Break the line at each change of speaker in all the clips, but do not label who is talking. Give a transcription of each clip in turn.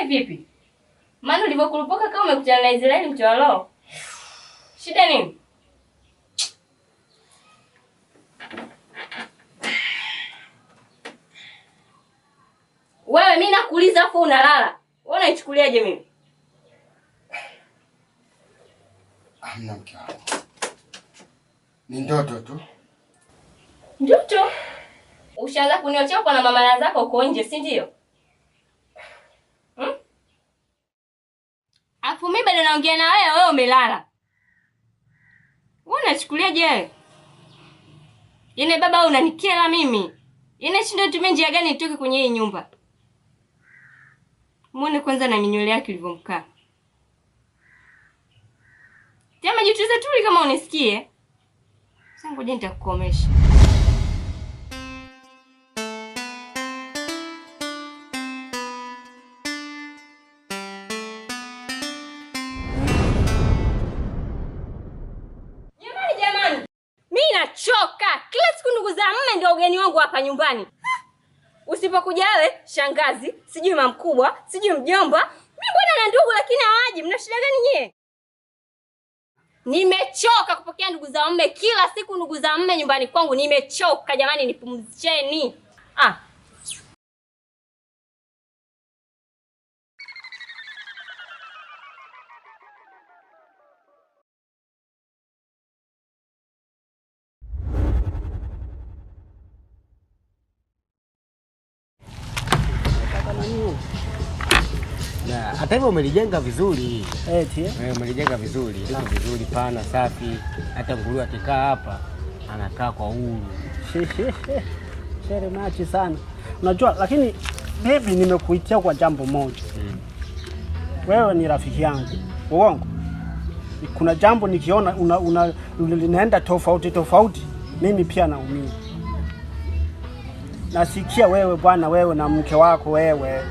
Wewe vipi? Maana ulivyokurupuka kama umekutana na Israeli mtu wa roho. Shida nini? Wewe mimi nakuuliza afu unalala. Wewe unaichukuliaje mimi?
Hamna mke wangu. Ni ndoto tu.
Ndoto? Ushaanza kuniochea kwa na mama zako uko nje, si ndio? Hmm? Afu mimi bado naongea na wewe, wewe umelala. Wewe unachukuliaje wewe? Yaani baba unanikera mimi. Yaani shindo nitumie njia gani nitoke kwenye hii nyumba? Muone kwanza na minywele yake ilivyomkaa. Tena jitulize tuli kama unisikie. Sasa ngoja nitakukomesha. Jamani, jamani. Mimi nachoka. Kila siku ndugu za mume ndio ugeni wangu hapa nyumbani. Usipokuja wewe shangazi, sijui mamkubwa, sijui mjomba. Mimi mbona na ndugu lakini hawaji. Mna shida gani nyie? Nimechoka kupokea ndugu za mume kila siku, ndugu za mume nyumbani kwangu. Nimechoka jamani, nipumzisheni. Ah.
Hata hivyo umelijenga vizuri.
Eti?
Eh, umelijenga vizuri, liko vizuri, pana, safi. Hata nguruwe akikaa hapa anakaa kwa uhuru.
Shere machi sana. Unajua, lakini bibi, nimekuitia kwa jambo moja. Wewe ni rafiki yangu, uongo? Kuna jambo nikiona una linaenda tofauti tofauti, mimi pia naumia. Nasikia wewe bwana, wewe na mke wako, wewe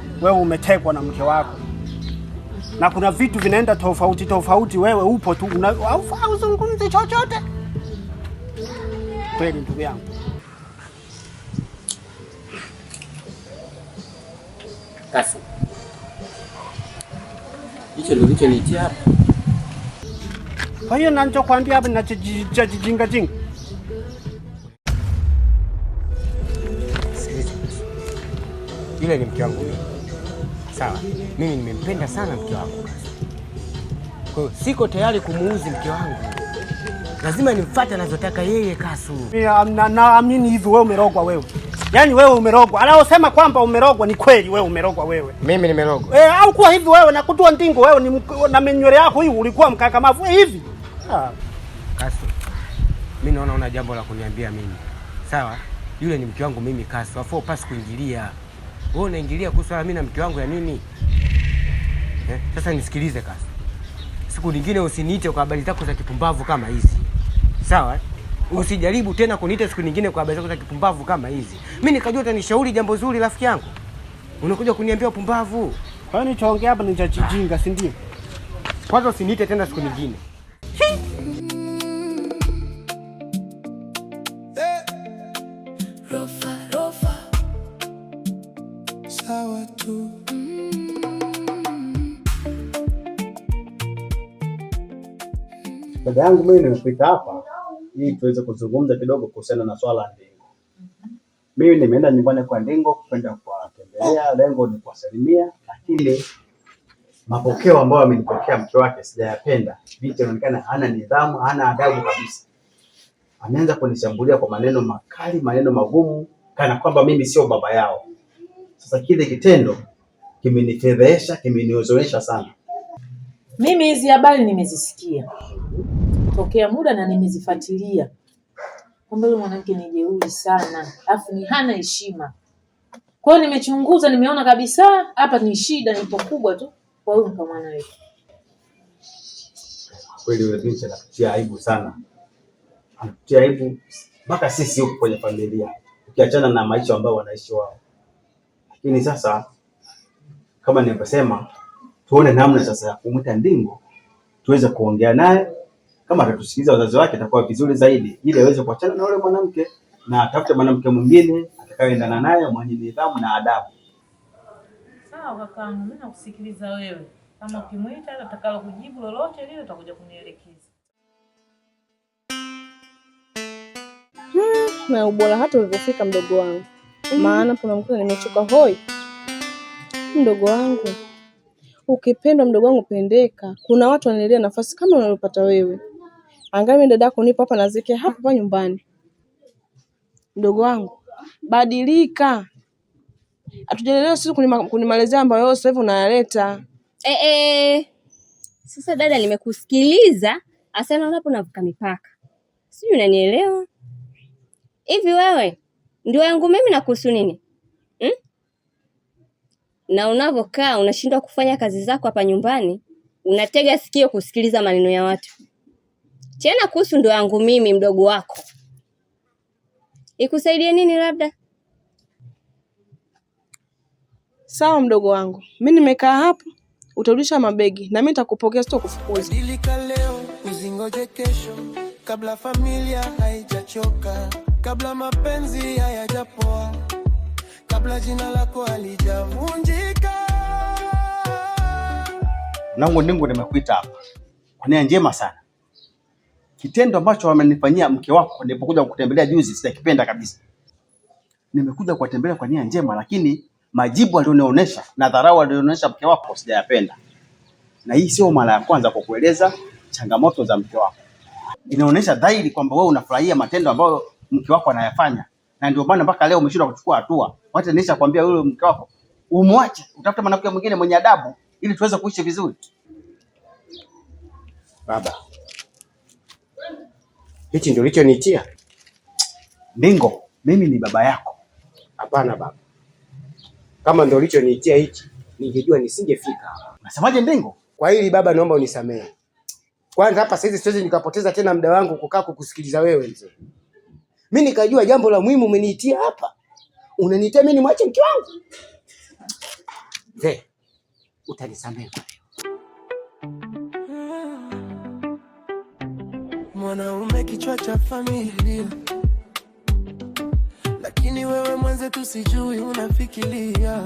umetekwa na mke wako, na kuna vitu vinaenda tofauti tofauti, wewe upo tu hauzungumzi chochote. Kweli ndugu yangu.
Kasi. Hicho ndio kilichoniitia hapa.
Kwa hiyo ninachokwambia hapa ninachojinga jinga.
Sikiliza. Yule ni mke wangu mimi. Sawa. Mimi nimempenda sana mke wangu. Kwa hiyo siko tayari kumuuzi mke wangu. Lazima nimfuate anavyotaka yeye Kasu.
Mimi naamini hivi wewe umerogwa wewe. Yaani wewe umerogwa. Anaosema kwamba umerogwa ni kweli, wewe umerogwa wewe.
Mimi nimerogwa.
Eh, au kuwa hivi wewe na kutua ndingo wewe ni na minywele yako hii ulikuwa mkakamavu hivi. Ah.
Kasu. Mimi naona una jambo la kuniambia mimi. Sawa? Yule ni mke wangu mimi Kasu. Afu upasi kuingilia. Wewe unaingilia kuhusu mimi na mke wangu ya nini? Eh, sasa nisikilize Kasu. Siku nyingine usiniite kwa habari zako za kipumbavu kama hizi. Sawa? Usijaribu tena kuniita siku nyingine kwa habari zako za kipumbavu kama hizi. Mimi nikajua utanishauri jambo zuri rafiki yangu. Unakuja kuniambia upumbavu.
Kwa hiyo nichoongea hapa ni cha kijinga, si ndio?
Kwanza usiniite tena siku nyingine.
Rofa, rofa. Sawa tu.
Dada yangu, mimi nimefika hapa ili tuweze kuzungumza kidogo kuhusiana na swala la Ndingo. Mimi nimeenda nyumbani kwa Ndingo kwenda kuwatembelea, lengo ni kuwasalimia, lakini mapokeo ambayo amenipokea mke wake sijayapenda. Binti anaonekana hana nidhamu, hana adabu kabisa. Ameanza kunishambulia kwa maneno makali, maneno magumu, kana kwamba mimi sio baba yao. Sasa kile kitendo kimenifedhehesha, kimenihuzunisha sana.
Mimi hizi habari nimezisikia tokea muda na nimezifuatilia kwamba yule mwanamke ni jeuri sana, alafu ni hana heshima. Kwa hiyo nimechunguza, nimeona kabisa hapa ni shida, ni kubwa tu kwa huyu mkamwana wetu.
Kweli yule binti anatutia aibu sana, anatutia aibu mpaka sisi huku kwenye familia, ukiachana na maisha ambayo wanaishi wao. Lakini sasa kama nilivyosema, tuone namna sasa ya kumwita Ndingo tuweze kuongea naye, kama atatusikiliza wazazi wake itakuwa vizuri zaidi, ili aweze kuachana na yule mwanamke na atafute mwanamke mwingine atakayeendana naye mwenye nidhamu na adabu.
Sawa, Sawa kakaangu, mimi nakusikiliza wewe. Kama ukimwita atakalo kujibu lolote lile utakuja kunielekeza.
Na ubora hata ulivyofika mdogo wangu. Maana kuna mkuta nimechoka hoi. Mdogo wangu, ukipendwa mdogo wangu pendeka. Kuna watu wanaendelea nafasi kama unalopata wewe. Angalia mimi dadako nipo hapa nazike hapa hapa nyumbani. Mdogo wangu, badilika. Hatujalelewa sisi kuni malezi ambayo wewe sasa hivi unayaleta.
Eh, sasa dada, nimekusikiliza hasa naona hapo unavuka mipaka, sijui unanielewa hivi. Wewe ndio yangu mimi na kuhusu nini hmm? Na unavyokaa unashindwa kufanya kazi zako hapa nyumbani, unatega sikio kusikiliza maneno ya watu. Tena kuhusu ndoa yangu mimi, mdogo wako, ikusaidie nini? Labda
Sawa mdogo wangu, mimi nimekaa hapo, utarudisha mabegi na mimi nitakupokea, sitokufukuza.
Badilika leo, usingoje kesho, kabla familia haijachoka, kabla mapenzi hayajapoa, kabla jina lako halijavunjika.
Mwanangu Ndingo, nimekuita hapa kwa nia njema sana. Kitendo ambacho wamenifanyia mke wako nilipokuja kukutembelea juzi sijakipenda kabisa. Nimekuja kuwatembelea kwa nia njema, lakini majibu alionionyesha na dharau alionionyesha mke wako sijayapenda. Na hii sio mara ya kwanza kwa kueleza changamoto za mke wako. Inaonyesha dhahiri kwamba wewe unafurahia matendo ambayo mke wako anayafanya, na ndio maana mpaka leo umeshindwa kuchukua hatua. Wacha nisha kwambia yule mke wako umwache, utafute mwanamke mwingine mwenye adabu ili tuweze kuishi vizuri.
Baba, hichi ndio ulichoniitia?
Ndingo, mimi ni baba yako.
Hapana baba, kama ndio ulichoniitia hichi, ningejua nisingefika hapa.
Unasemaje Ndingo?
Kwa hili baba, naomba unisamehe. Kwanza hapa saizi siwezi nikapoteza tena muda wangu kukaa kukusikiliza wewe mzee. Mimi nikajua jambo la muhimu umeniitia hapa, unaniitia mimi nimwache mke wangu? Mzee, utanisamehe kwa leo.
Mwanaume kichwa cha familia, lakini wewe mwenzetu sijui unafikiria,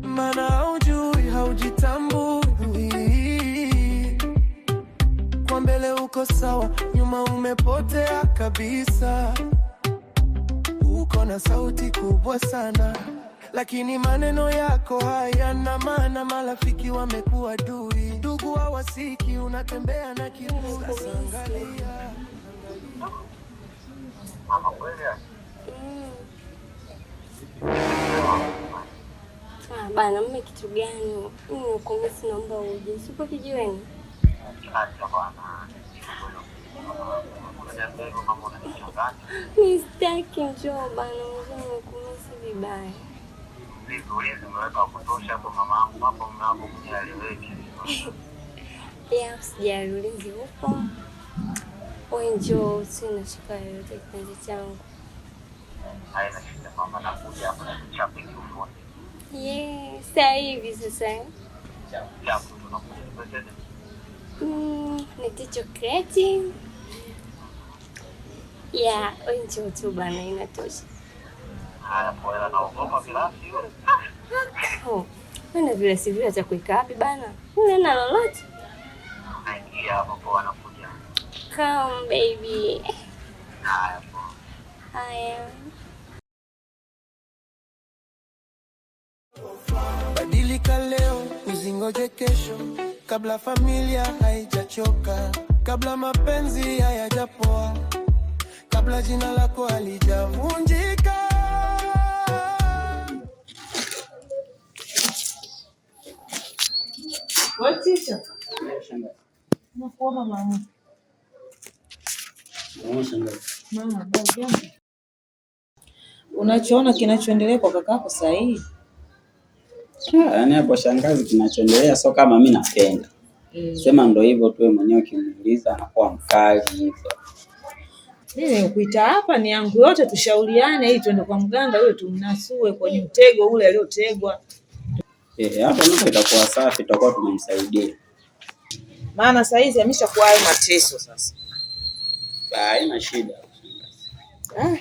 maana haujui, haujitambui. Kwa mbele uko sawa, nyuma umepotea kabisa. Uko na sauti kubwa sana, lakini maneno yako hayana maana. Marafiki wamekuwa dui, ndugu hawasiki, unatembea na kiburi. Sasa angalia.
Ah, bana mume, kitu gani? Mimi nakumiss, naomba uje. Sipo kijiweni. Mi sitaki, njoo bana, mzee, nimekumiss vibaya. Ya, usijali, ulinzi upo. Wewe njoo, usiwe na shaka yoyote kipenzi changu. Yeah, sasa hivi sasa. Nitie chokoleti. Ya, wewe njoo tu bana, inatosha. Oh, wewe vile si vile atakuweka wapi bana? Wewe na lolote. Come baby. Haya.
Badilika leo, usingoje kesho, kabla familia haijachoka, kabla mapenzi hayajapoa, kabla jina lako halijavunjika.
Wewe teacher. Nakuomba mama. Mama, habari gani? Unachoona kinachoendelea kwa kakako sahihi?
Yaani hapo shangazi, kinachoendelea sio kama mi napenda. Sema ndo hivyo tu, wewe mwenyewe ukimuuliza anakuwa mkali hivyo.
Mimi nimekuita hapa ni yangu yote tushauriane ili tuende kwa mganga yule tumnasue kwenye mtego ule aliotegwa.
Eh, hapo ndipo itakuwa safi, tutakuwa tumemsaidia.
Maana saa hizi ameshakuwa hayo mateso sasa.
Haina shida.
Ah.